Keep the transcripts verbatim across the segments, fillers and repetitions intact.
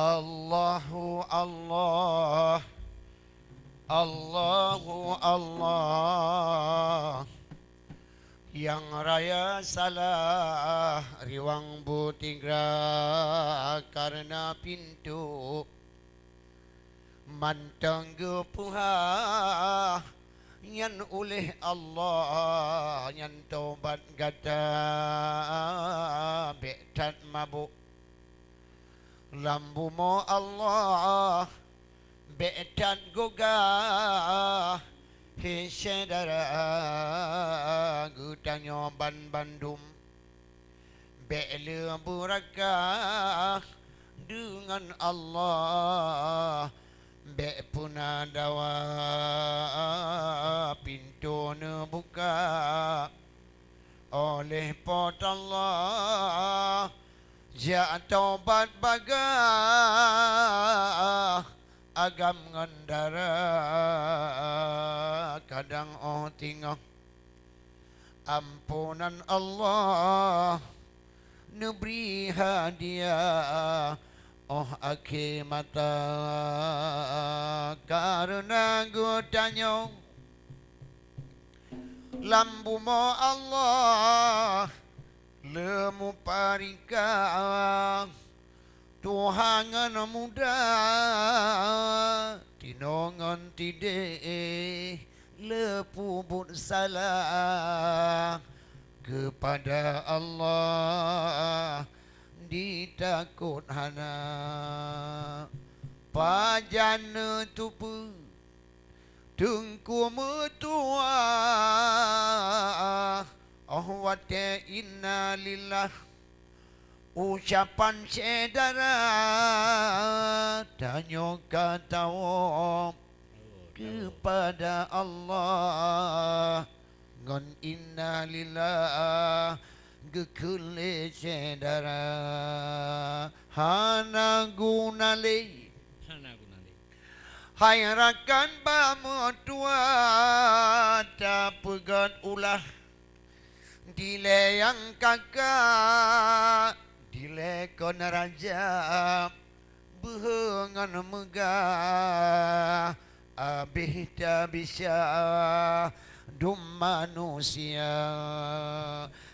Allahu Allah, Allahu Allah, nyang raya salah riwang butigra kareuna pintoe mantong geupeuhah nyan uléh Allah, nyan tobat gata bék that mabök. Lam bumoe Allah bék that gugah, he syedara geutanyoe banbandum. Bék le beurakah deungon Allah, bék peuna dawa pintoe neubuka oleh Po teuh Allah. Jak tobat bagaih agam ngon dara, kadang óh teungoh amponan Allah neubri hadiah óh akhé mata. Kareuna geutanyoe lam bumoe Allah le mupariksa tuha ngon muda, tinoe ngon tideh le peubuet salah keupada Allah, ditakot hana. Pajan neuteupeue Teungku meutuah, óh watée innalillah, ucapan syedara tanyoe ka tawöb keupada Allah ngon innalillah geukheun lé syedara. Hana guna lé. Hana guna lé. Hai rakan bak meutuah, tapeugét ulah. Dilée nyang kakak, dilée kon raja, beuhe ngon meugah, abéh tabisa dum manusia.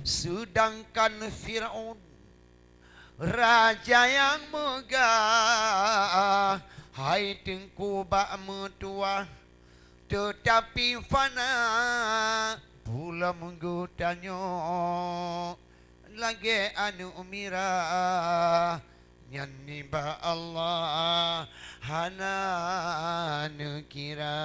Seudangkan Fir'aun raja nyang meugah, hai teungku bak meutuah, teutapi fana. Peulom geutanyoe lagée aneuëk mirah, nyan nibak Allah hana neukira.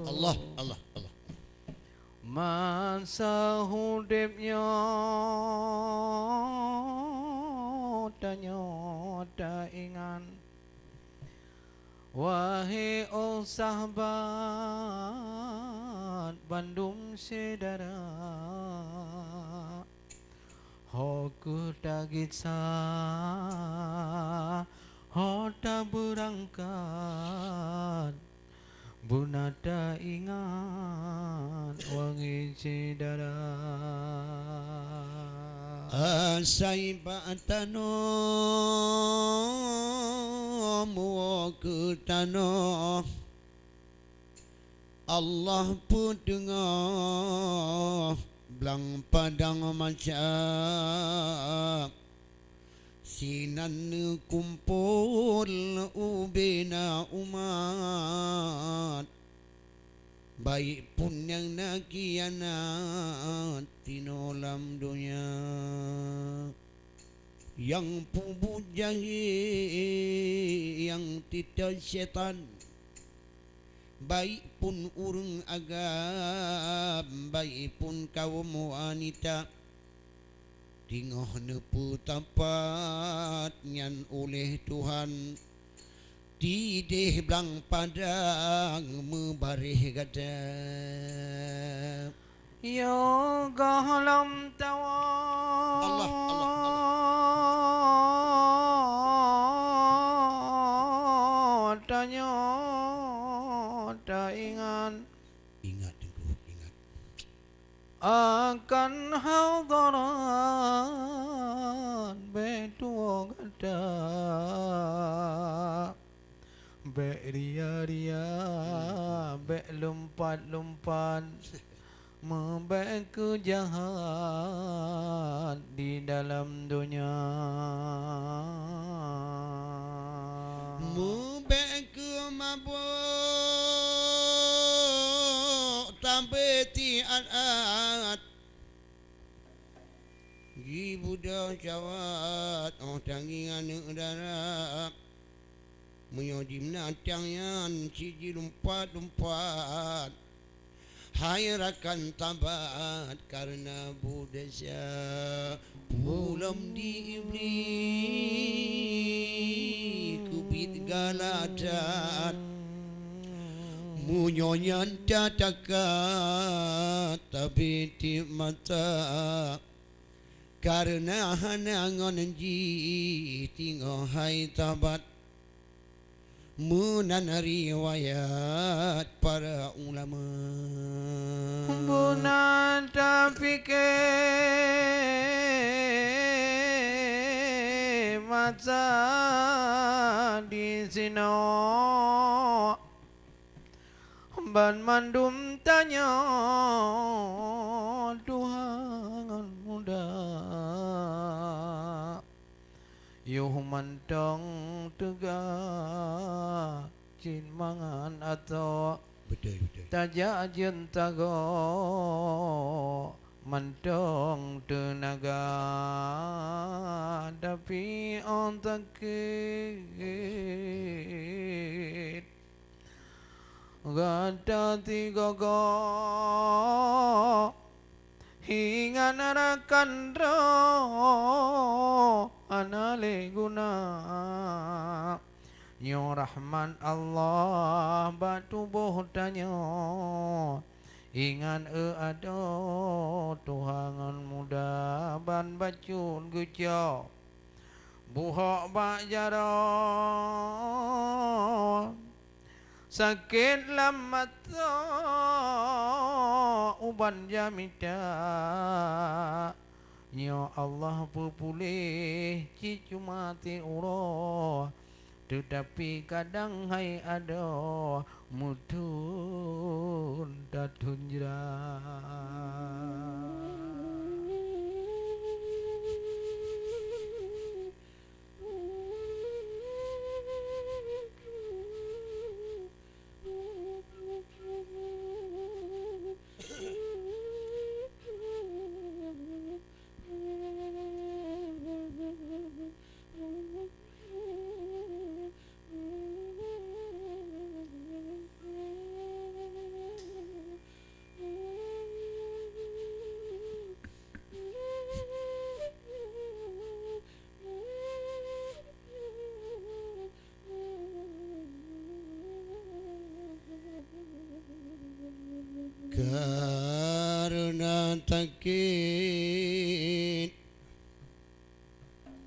Allah, Allah, Allah. Masa udeb nyoe tanyoe taingat, wahé oh sahabat bandum syedara, ho kheueh tagisa, ho tabeurangkat, beuna taingat wahé syedara. Asai bak tanoh, muwoe keu tanoh, Allah peuteungoh blang padang mahsyar. Sinan neukumpol ubena umat, baik pun nyang na khianat tinoe lam donya. Nyang peubuet jahé nyang titah syaitan, baik pun ureuëng agam, baik pun kawöm wanita, teungoh neupeutampat nyan uléh Tuhan, tidéh blang padang meubaréh gata. Yoh gohlom tawoe. Allah, Allah, Allah. Tanyoe taingat. Ingat, Teungku, ingat. Akan hadarat beutuwoe gata. Bék ria-ria, bék lumpat-lumpat, meubék keu jahat di dalam donya. Meubék keu mabök, tabé tiat-at. Jibeudôh syahwat, óh tangieng aneuëk dara. Meunyoe jibinatang nyan cit jilumpat-lumpat, hai rakan tabat kareuna bu desya. Pulom di Iblih keubiet galak that. Meunyoe nyan tatakat, tabé tieb mata. Kareuna hana ngon jih teungoh hai tabat. Meunan riwayat para ulama. Beuna tapike masa disinoe. Banmandum tanyoe tuha ngon muda, yoh mantong teuga cit mangat asoe. Beutôi, beutôi. Tajak jeuet tagoe mantong teunaga, tapi óh sakét gata sigoe-goe, ingat rakan droe hana lé guna. Nyoe rahmat Allah bak tuboh tanyoe. Ingat eu adoe tuha ngon muda ban bacut geucok. Buhok bak jaroe, sakét lam asoe ubat jamita. Nyoe Allah peupuléh cit cuma siuroe, teutapi kadang hai adoe meuthon tathon jra. Kareuna sakét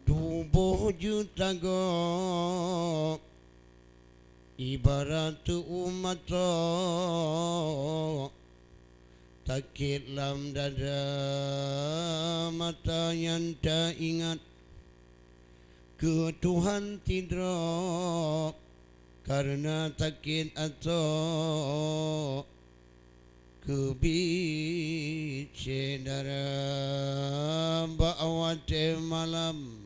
tuboh jeuet tagoe, ibarat teu'uem asoe. Sakét lam dada mata nyan taingat keu Tuhan sidroe, kareuna sakét asoe keubiet syedara bak watée malam.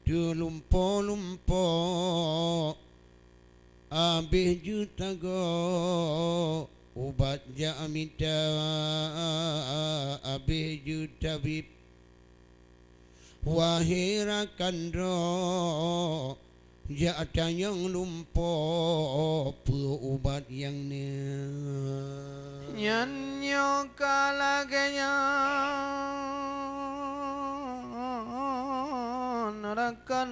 Teulumpo-lumpo, abéh jeuet tagoe ubat jak mita, abéh jeuet tabib. Wahé rakan droe, jak tanyong lumpoe peue ubat nyang na. Nyan nyoe ka lagée nyan rakan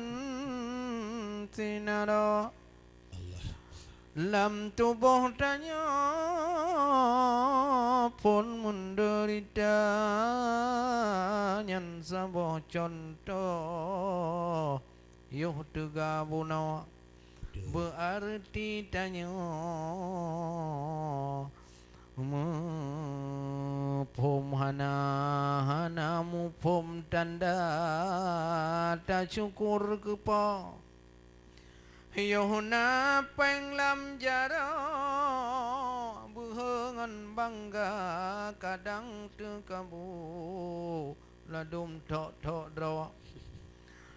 sinaro. Allah. Lam tuboh tanyoe phon meudeurita, nyan saboh cuntoh yoh teuga bunoe. Betul. Beuarti tanyoe muphom hana, hana muphom tanda tasyukur keu Po. Yoh na péng lam jaroe, beuhe ngon bangga kadang teukabu, ladôm thok-thok droe,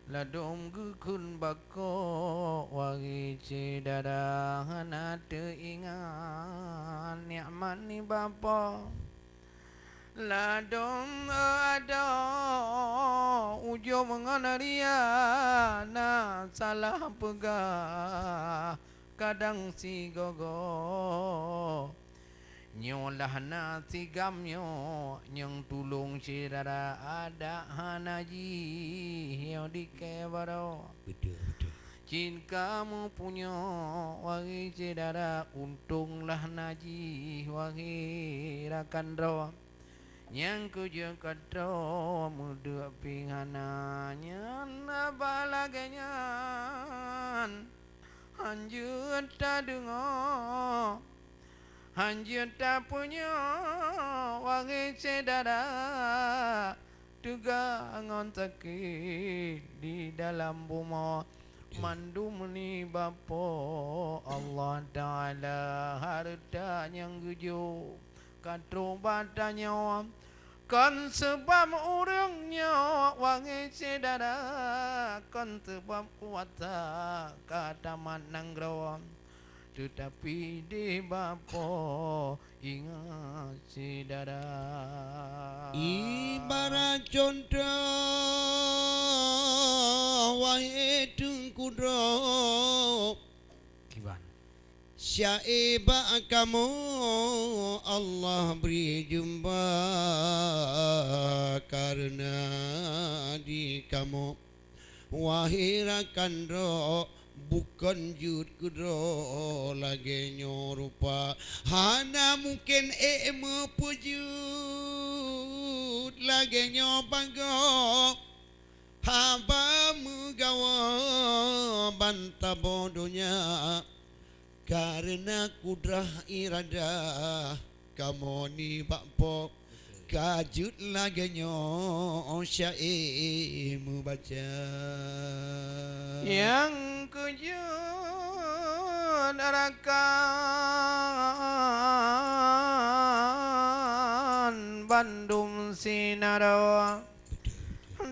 ladôm geukheun bako, wahé syedara hana teuingat nikmat nibak Po. Ladôm adoe ujub ngon ria, na salah peugah kadang sigoe-goe. Nyoe lah na sigam nyoe nyang tulông syedara, adak hana jih nyoe di kée baroe. Betul, betul. Cit ka meupunyok wahé syedara, untông lah na jih wahé rakan droe. Nyang keujeuet ka troh meudeuk pih hana, nyan haba lagée nyan hanjeuet tadeungoe, hanjeuet tapeunyok wahé syedara. Teuga ngon sakét di dalam bumoe, mandum nibak Po Allah Taala hareuta nyang geujok ka troh bak tanyoe. Kon seubab ureuëng nyoe wahé syedara, kon seubab kuasa ka tamat nanggroe, teutapi di bak Po ingat syedara. Ibarat cuntoh wahé teungku droe, kiban. Syaé bak kamoe Allah bri jeumba kareuna di kamoe. Wahé rakan droe, bukon jeuet keudroe lagée nyoe rupa. Hana mungken ék meupeujeuet lagée nyoe bagoe. Haba meugawa ban taboh donya, kareuna kudrah iradah kamoe nibak Po. Ka jeuet lagée nyoe syaé meubaca. Nyang keujeuet rakan bandum sinaro.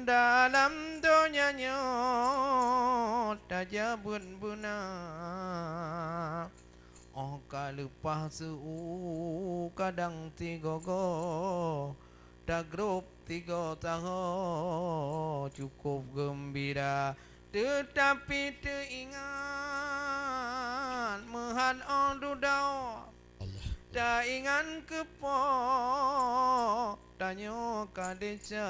Dalam donya nyoe tajak beuet beuna, óh ka leupah seu kadang sigoe-goe, tagrôb sigoe saho cukôp geumbira, teutapi teuingat meuhat óh dudoe. Allah. Taingat keu Po tanyoe ka desya,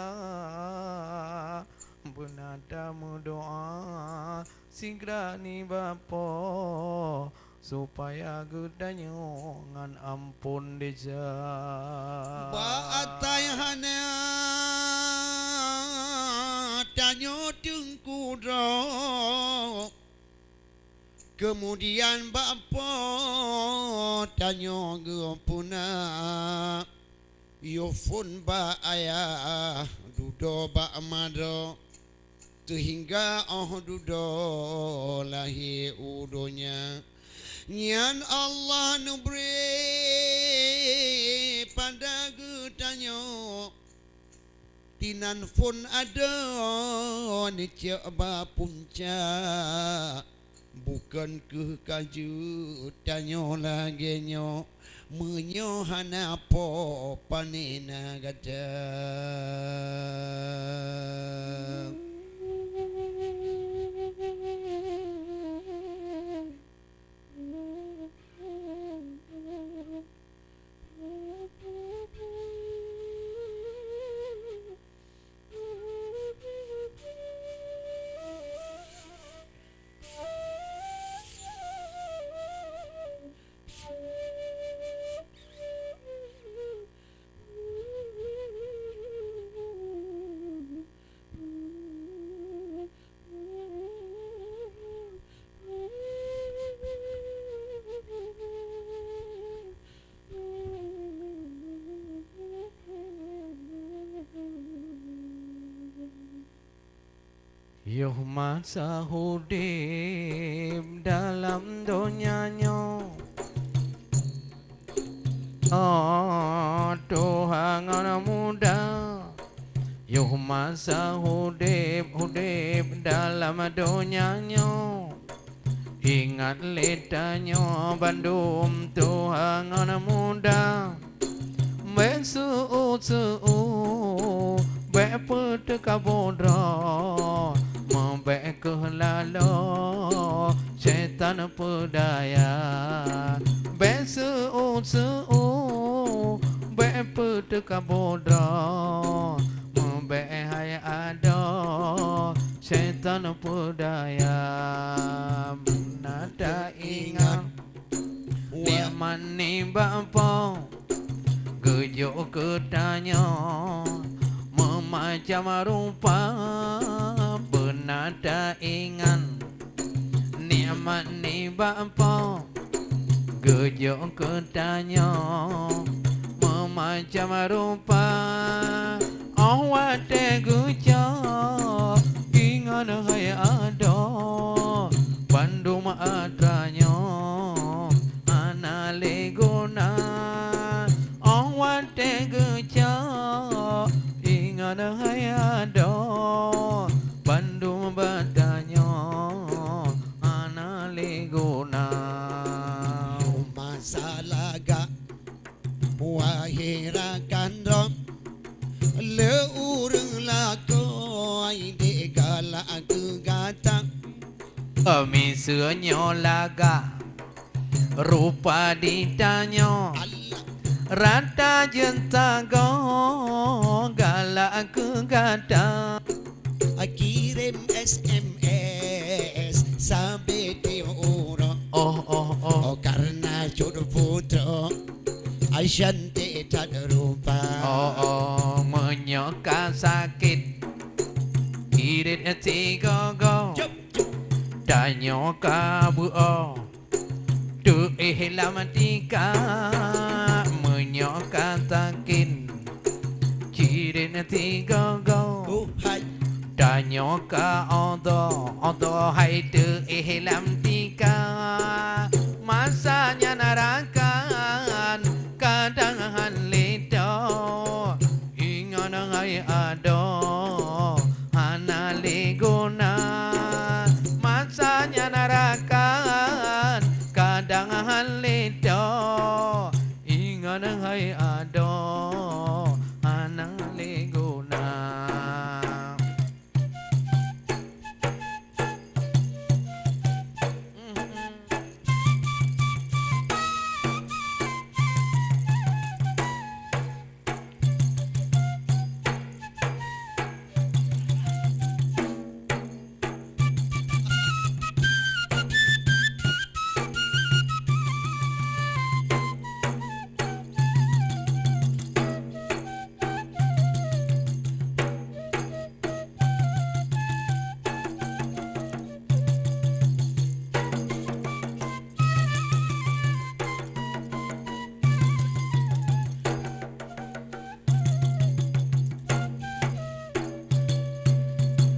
beuna tameudoá sigra nibak Po, supaya geutanyoe ngon amphon desya. Bak atai hana tanyoe teungku droe, keumudian bak Po tanyoe geupeuna, yôh phon bak ayah, dudoe bak ma droe, seuhingga óh dudoe lahé u donya. Nyan Allah neubri pada geutanyoe. Tinan phon adoe neucok bak puncak, bukon kheueh ka jeuet tanyoe lagée nyoe, meunyoe hana Po, pane na gata. Yoh masa udeb dalam donya nyoe, oh, tuha ngon muda. Yoh masa udeb, udeb dalam donya nyoe, ingat lé tanyoe bandum tuha ngon muda. Bék seu-eu, seu-eu, bék peuteuka budroe, meubék keuh laloe setan peudaya. Bék seu-eu, seu-eu, bék peuteuka budroe, meubék hai adoe setan peudaya. Beuna taingat nikmat nibak Po geujok keu tanyoe meumacam rupa. Beuna taingat nikmat nibak Po geujok keu tanyoe meumacam rupa. Óh watée geucok ingat hai adoe, bandum atra nyoe hana lé guna. Óh watée geucok ingat hai adoe, bandum bak tanyoe hana lé guna. Masa lagak, wahé rakan droe, le ureuëng lakoe, ai dek galak keu gata. Miseue nyoe lagak rupa di tanyoe, rata jeuet sagoe galak keu gata. Kirém S M S sabe tiep uroe. Oh, oh, oh. Oh, kareuna cut putroe, ai cantik that rupa. Oh, oh, meunyoe ka sakét, irit sigoe-goe. Cop, cop. Tanyoe ka beuo, teuéh lam tika. Meunyoe ka sakét, cirit sigoe-goe. Oh, hai. Tanyoe ka odo, odo hai teuéh lam tika. Masa nyan rakan kadang han lé toe. Ingat hai adoe, hana lé guna. Masa nyan rakan kadang han lé toe. Ingat hai adoe, hana lé guna.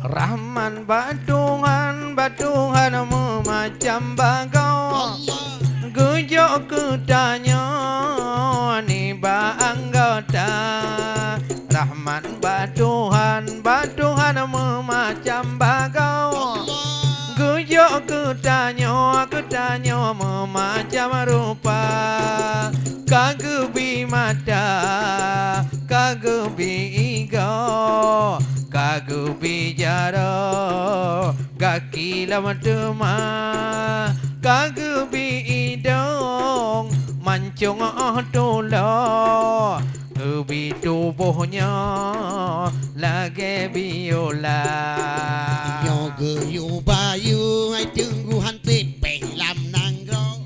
Rahmat bak Tuhan, bak Tuhan meumacam bagoe. Allah. Geujok keu tanyoe nibak anggota. Rahmat bak Tuhan, bak Tuhan meumacam bagoe. Allah. Geujok keu tanyoe, keu tanyoe meumacam rupa. Ka geubi mata, ka geubi igoe, ka geubi jaroe, gaki lom teuma, ka geubi idong, mancong óh tuloe, geubi tuboh nyoe lagée biola. Nyoe geuyue bayeue, ai teunggu han trép péng lam nanggroe.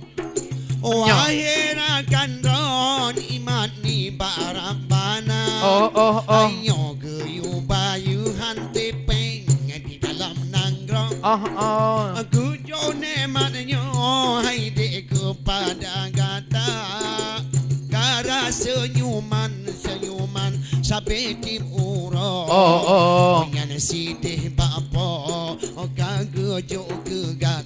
Nyoe. Wahé rakan droe, nikmat nibak Rabbana. Oh, oh, oh. Nyoe geuyue bayeue han trép péng di dalam nanggroe. Oh, oh. Geujok nikmat nyoe hai dek keupada gata. Kara seunyuman, seunyuman sabe tiep uroe. Oh, oh. Nyan sideh bak Po Jok keugat.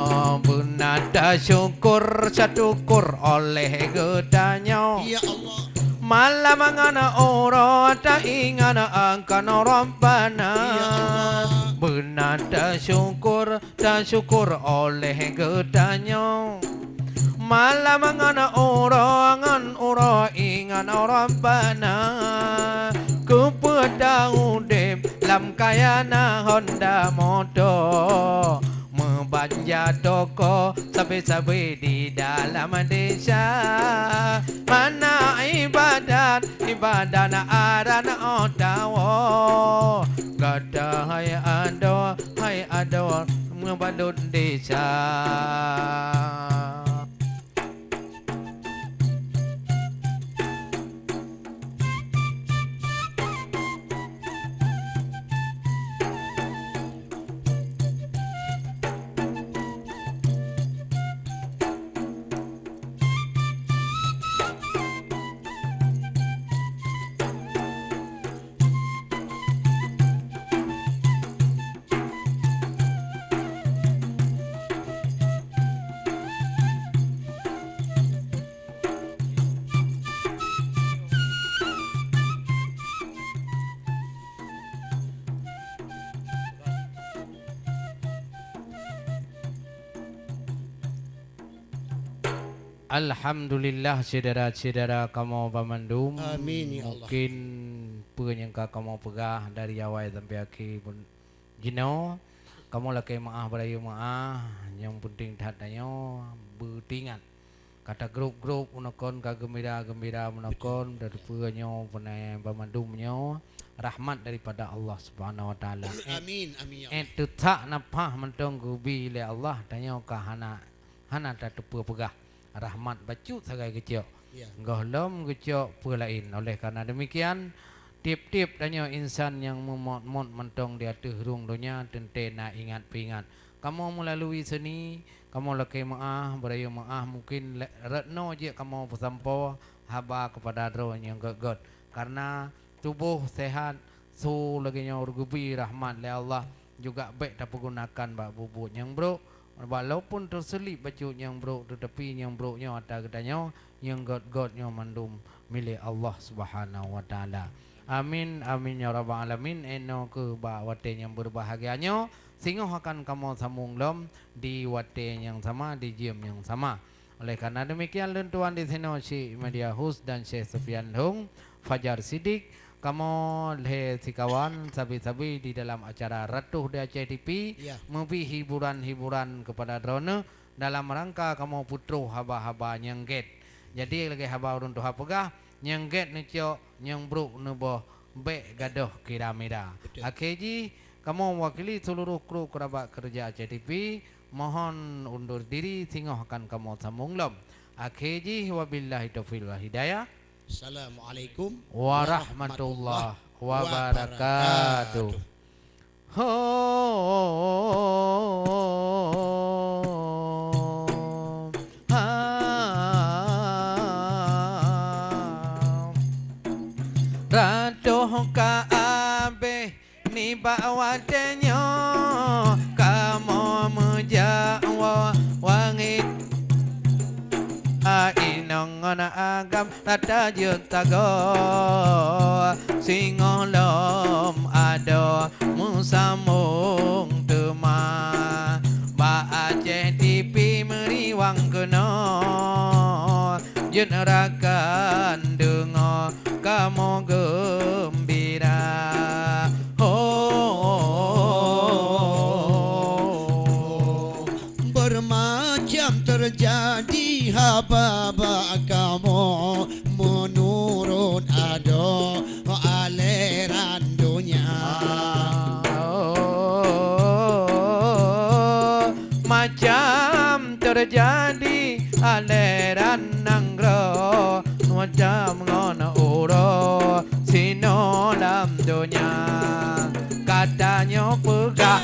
Oh, beuna tasyukur, syukur oleh geutanyoe. Ya Allah. Malam ngon uroe taingat akan Rabbana. Ya Allah. Beuna tasyukur, tasyukur oleh geutanyoe. Malam ngon uroe, ngon uroe ingat Rabbana. Keupeue taudeb lam kaya na honda moto, meubanja toko sabe-sabe di dalam desa. Mana ibadat, ibadat na aran otawo. Gata hai adoe, hai adoe, meubalot desa. Alhamdulillah, syedara-syedara kamoe banmandum. Amin, ya Allah. Mungkin peue nyang ka kamoe peugah dari awai sampai akhé pun jinoe, kamoe lakée meuáh, beurayeuk meuáh, nyang peunteng that tanyoe beuteuingat. Ka tagrôp-grôp meunoe kon, ka geumbira-geumbira meunoe kon, beutôi, dan peue nyoe, peue nyan banmandum nyoe rahmat daripada Allah Subhanahu Wa Taala. Amin, amin, ya Allah. Eh, teutak nafah mantong geubi lé Allah, tanyoe ka hana hana tateupeue peugah rahmat bacut sagai geucok. Ya. Gohlom geucok peue laén. Oleh karena demikian, tiep-tiep tanyoe insan nyang meumot-mot mantong di ateueh rhueng donya teuntée na ingat peuingat. Kamoe meulalui seuni, kamoe lakée meuáh, beurayeuk meuáh, mungkin le-, rot noe jeuet kamoe peusampoe haba keupada droe nyang gét-gét. Karena tuboh sehat, su lagée nyoe geubi rahmat lé Allah, juga bék tapeugunakan bak buet-buet nyang brok. Walaupun teuseulib bacut nyang brok, teutapi nyang brok nyoe ata geutanyoe, nyang gét-gét nyoe mandum milék Allah Subhanahu Wa Taala. Amin, amin ya rabbal alamin. Inoe keuh bak watée nyang beubahgia nyoe, singoh akan kamoe sambong lom di watée nyang sama, di jeuem nyang sama. Oleh karena demikian, lôn tuan di sinoe Syekh Media Host dan Syekh Sufyan Hong, Fajar Sidik, kamoe lhée sikawan sabe-sabe di dalam acara Ratoh di Aceh T V, ya, meubri hiburan-hiburan keupada droeneuh dalam rangka kamoe peutroh haba-haba nyang gét. Jadi, lagée haba ureuëng tuha peugah, nyang gét neucok, nyang brok neuboh, bék gadoh kira-mira. Betul. Akhé jih, kamoe mewakili seluruh kru kerabat kerja Aceh T V, mohon undur diri, singoh akan kamoe sambong lom. Akhé jih, wabillahi taufiq wal hidayah. Assalamualaikum warahmatullahi wabarakatuh. Ho. Ha. Ratoh ka abéh. Nibak watée nyoe kamoe meujak wa-, wangét. A inong ngon agam rata jeuet tagoe, singoh lom adoe meusambong teuma. Bak Aceh T V meuriwang keunoe, jeuet rakan deungoe kamoe geumbira. Ho, bermacam terjadi haba bak kamoe meunurot adoe aleran donya. Macam teujadi aleran nanggroe, macam ngon uroe sinoe lam donya. Ka tanyoe peugah.